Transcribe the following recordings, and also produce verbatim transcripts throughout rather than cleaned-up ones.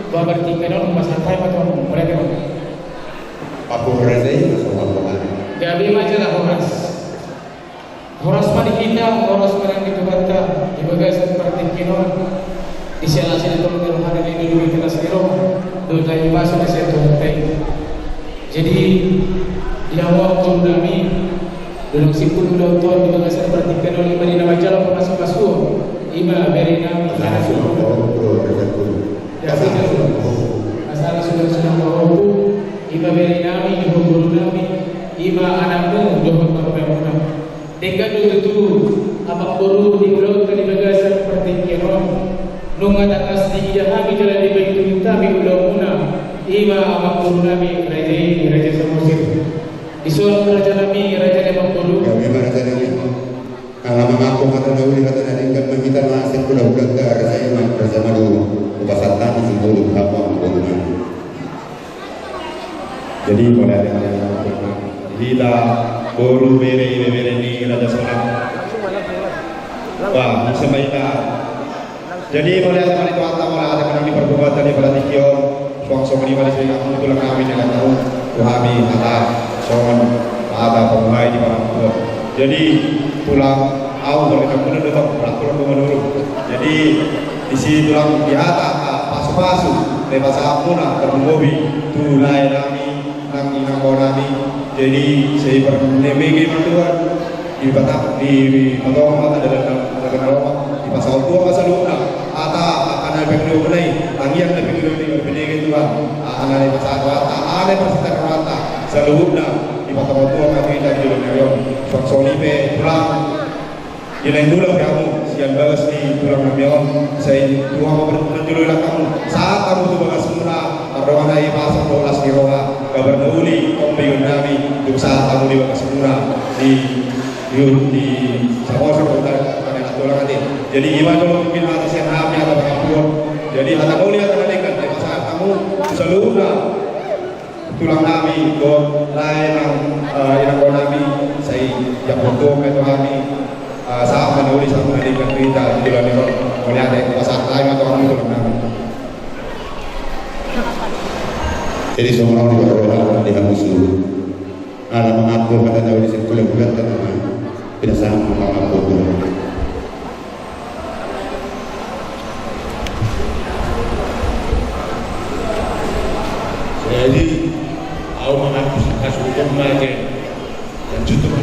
Ba partingkian on, pasahat hami ma tu hamu, mauliate ma. Ampun raja i, masuk ampun. Gabe ma jala horas. Horas ma di hita, horas ma nang di Tuhanta di bagasan partingkian on. Di siala sini tolong di rohana, di dunia kita sini roh. Dohot di bagasan Tuhanta i. Jadi, di hamu angka boru nami, dua ribu dua puluh dua on di bagasan partingkian on, ima na manjalo pasu-pasu, ima bere nami. Pasahat ma tu hamu, bro, raja i. Ya, pasahat ma tu hamu. Pasahat ma tu hamu, ima bere nami, dohot boru nami, ima anakmu, dohot parumaenmuna. Denggan do tutu, amang boru, di ulaonta di bagasan partingkian on. Nunga tangkas diida hami jala dipaihut hami ulaonmuna, ima amang boru nami, raja i, Raja Samosir. Dison raja nami, raja ni amang boru. Gabe ma raja nami. Ala mangaku hata na uli, hata na denggan ma hita, na sihulahulanta, raja i ma, raja Maduru. Hupasahat hami sihulahula tu hamu, amang boru nami. Jadi, mauliate ma di hita, boru, bere, ibebere ni Raja Sonang. Wah, bisa ma hita. Jadi, mauliate ma di Tuhanta, mauliate ma nang di parbuatan ni partingkian on. Suang songon i ma di si hamu tulang nami, na laho tu hami hata songon hata pamuhai di partingkian on. Jadi, tulang, au, mauliate ma nang di tulang, tulang Maduru. Jadi, disi tulang di hata, ah, pasu-pasu na pasahatmuna, tarlumobi tu lae nami, nang inanggo nami. Jadi, sai parnebege ma Tuhan, di pata-, di patonga ma dalan na, dalan na lomak, dipasaut Tuhan ma saluhutna. Hata, angka na pinangidoan i, tangiang na pinangidoan i, marbinege Tuhan. Angka na dipasahat rohanta, angka na dipasahat rohanta, saluhutna dipatonga Tuhan ma tu hita di joloan ni ari on. Suang songon i pe, tulang. Di na nidok pe hamu sian bagas ni tulang nami on, sai tu hamu ma parjolo, ilang hamu, sahat hamu tu bagasmuna, mardongan hahipason dohot las ni roha, gabar na uli, tombingon nami, tung sahat hamu di bagasmuna, di, di, di Samosir, dohot tulang ate. Jadi, ima do mungkin hata sian hami, hata pangampuon. Jadi, hata na uli, hata na denggan, dipasahat hamu saluhutna. Tulang nami, dohot lae nang, eh, inanggo nami, sai diampehon Tuhan ma tu hami, eh, sahat ma na uli, sahat ma na denggan tu hita di joloan ni ari on. Mauliate, pasahat hami ma tu hamu tulang nami. Jadi songon on ma di roha di hamu suhut. Ala mangaku hata na uli sihulahulanta, pinasahat ma pangampuon. Jadi, au mangaku sihasuhuton ma ate. Lanjut ma.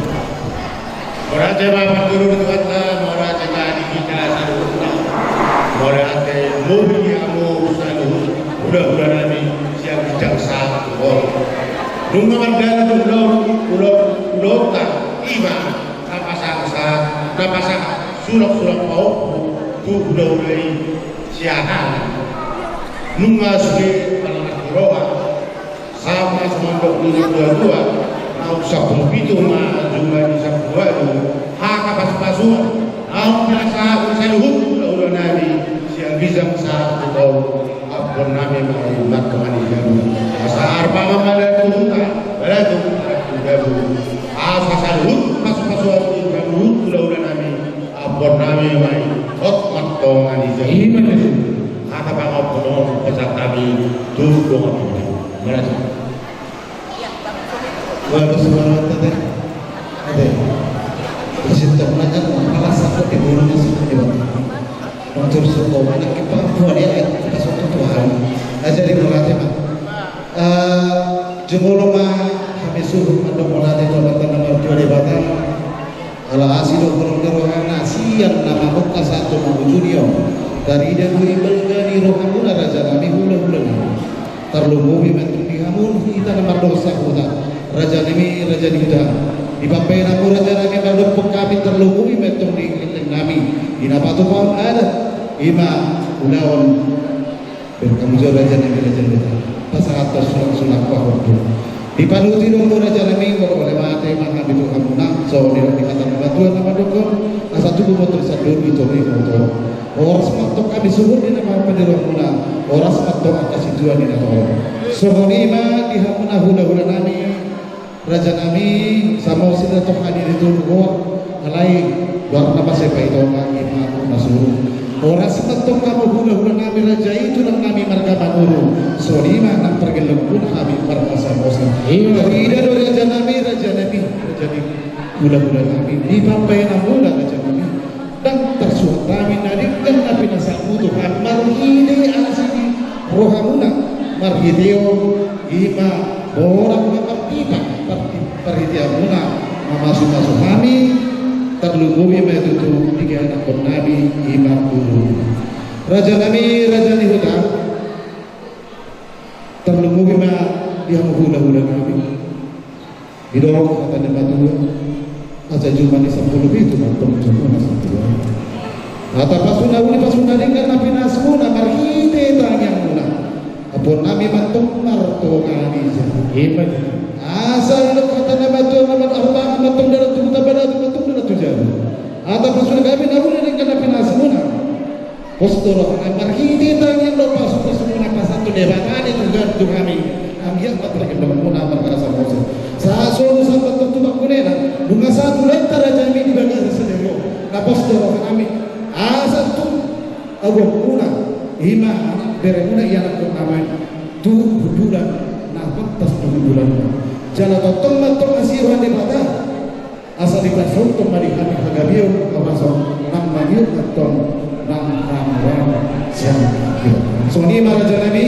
Mauliate ma parjolo di Tuhanta, mauliate ma di hita saluhutna. Mauliate, mauliate ma di hamu saluhut hulahula nami sian ginjang sahat tu ngolu. Nunga mardalan do ulaon, ulaon, ulaonta, ima na pasahat, na pasahat sulak-sulak pahompu tu hulahula i sian hami. Nunga sude palas ni roha, sama songon dok ni natuatua, naung sampulu pitu ma jumadi sampulu ualu angka pasupasuon naung pinasahat ni saluhut hulahula nami sian ginjang sahat tu ngolu. Ampuon nami ma i martonga ni jabu. Asa arpangan ma tu huta, balatuk ma tu jabu. Asa saluhut pasupasuon ni saluhut hulahula nami, ampuon nami ma i hot martonga ni jabu. Ima na i. Hata pangampuon on pasahat hami tu dongan. Mauliate. Waduh, suara tadi. Ate. Masih tak banyak, malah sakit di bulu masuk di bawah. Matur suhut, anak kita, buat dia, ya, kita suhut Tuhan. Nah, jadi mauliate ma. Eh, jumolo ma hami suhut mandok mauliate tu Amanta na martua Debata. Ala asi dohot holong ni rohana, sian na mamungka sahat tu mangujungi on. Tarida do i balga ni rohamuna raja nami, hulahula nami. Tarlumobi ma antong di hamu hita na mardongan sahuta, raja nami, raja ni huta. Di pambahenanmu raja nami, mandokkon hami, tarlumobi ma antong di leleng nami, di na patupahon adat, ima ulaon. Baen hamu jo raja nami, raja ni huta, pasahathon sulangsulang pahompu. Dipanuti do hamu raja nami, molo ate ma hami tu hamuna, songon i do di hata ni natuatua na mandokkon, asa tubu boto ni sandur, di toru ni boto. Horas ma antong hami suhut di na mampa di rohamuna, horas ma antong angka situan ni na torop. Songon i ma di hamuna hulahula nami, raja nami, Samosir, na tong hadir di toru on, alai goarna ma sai Paitonga, ima na suhut. Horas ma antong hamu hulahula nami, raja i tulang nami marga Manurung. Songon i ma nang pargellenghon hami marmasa-masa. Tarida do raja nami, raja nami, raja nami, hulahula nami, di pambahenan muna raja nami. Ndang tarsuhat hami na denggan na pinasahatmu tu hami marhite asi ni rohamuna, marhitehon i ma borat ma martipa parti- parhiteanmuna mamasu-masu hami. Tarlumobi ma tutu di ianakhon nami i ma boru, raja nami, raja ni huta. Tarlumobi ma di hamu hulahula nami. Didok hata ni na matua, asa jumadi sampulu pitu ma antong jumadi sampulu. Hata pasu na uli, pasu na denggan na pinasuna marhite tangiangmuna. Ampuon nami ma antong martonga ni jala. Ima jala. Asa didok hata ni na matua, na marhata ma antong dalan tu huta, bada ma antong dalan tu jala. Hata pasu na gabe na uli, na denggan na pinasuna. Pos do roha nami marhite tangiang dohot pasu-pasu muna pasahat tu Debata ni Tuhan tu hami. Anggiat ma pargellenghon muna marmasa-masa. Sahat solu sambat tu pangkunena. Nunga sahat ulaonta raja nami di bagasan sadari on. Na pos do roha nami. Asa tu agoan muna. I ma bere muna ianakhon nami. Tu hundulan. Na pantas tu hundulan. Jala tongtong ma antong asi roha ni Debata. Asa dipasahat ma di hami hagabeon, haurason, nang mangihuthon, nang hamuliaon sian Debata. Songon i ma raja nami,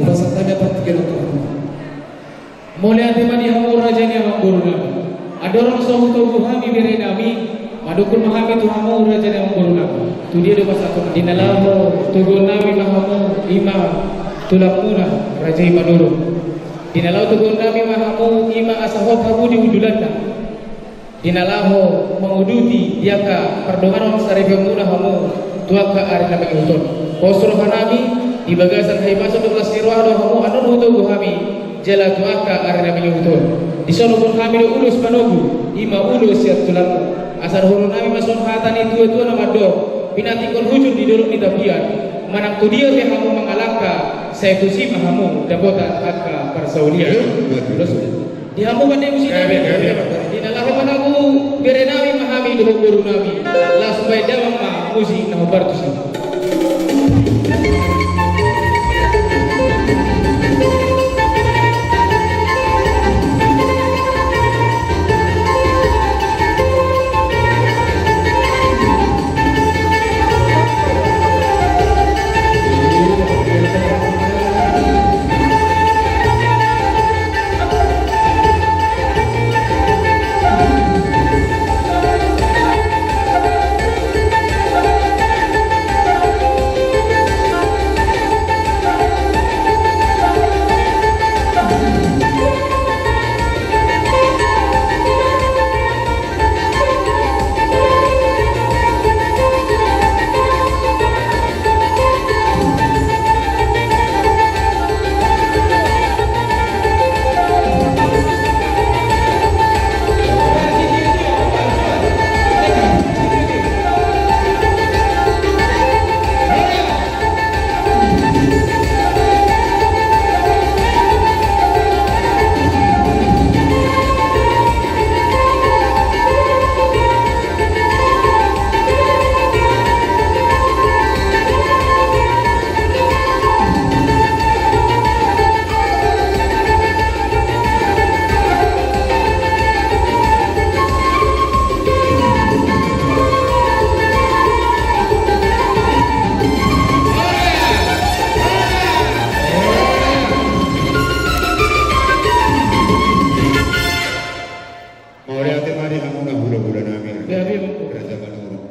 hupasahat hami partingkian on tu hamu. Mauliate ma di hamu raja ni amangboru nami. Andorang so hutogu hami bere nami, mandok ma hami tu hamu raja ni amangboru nami. Tu dia do pasahaton? Di na laho toguon nami ma hamu, i ma tulangmuna, raja i Manurung. Di na laho toguon nami ma hamu, i ma asa hot hamu di hundulanna. Di na laho manguduti di angka pardonganon saripeonmuna hamu tu angka ari na mangihut on. Pos roha nami, di bagasan hahipason dohot las ni roha do hamu annon hutogu hami jala tu angka ari na mangihut on. Dison huboan hami do ulos manogu, i ma ulos sian tulangmu. Asa dohonon nami ma songon hata ni tua-tua na mandok, pinantikhon hujur di dolok ni tapian, manang tu dia pe hamu mangalangka, sai tusi ma hamu dapotan angka parsaulian. Ulos. Di hamu ma na musi nami. Gabe, gabe. Di na laho manogu bere nami ma hami dohot boru nami. Laos baen damang ma musi na hombar tusi. Mauliate ma di hamuna hulahula nami. Gabe, Amangboru. Raja Manurung.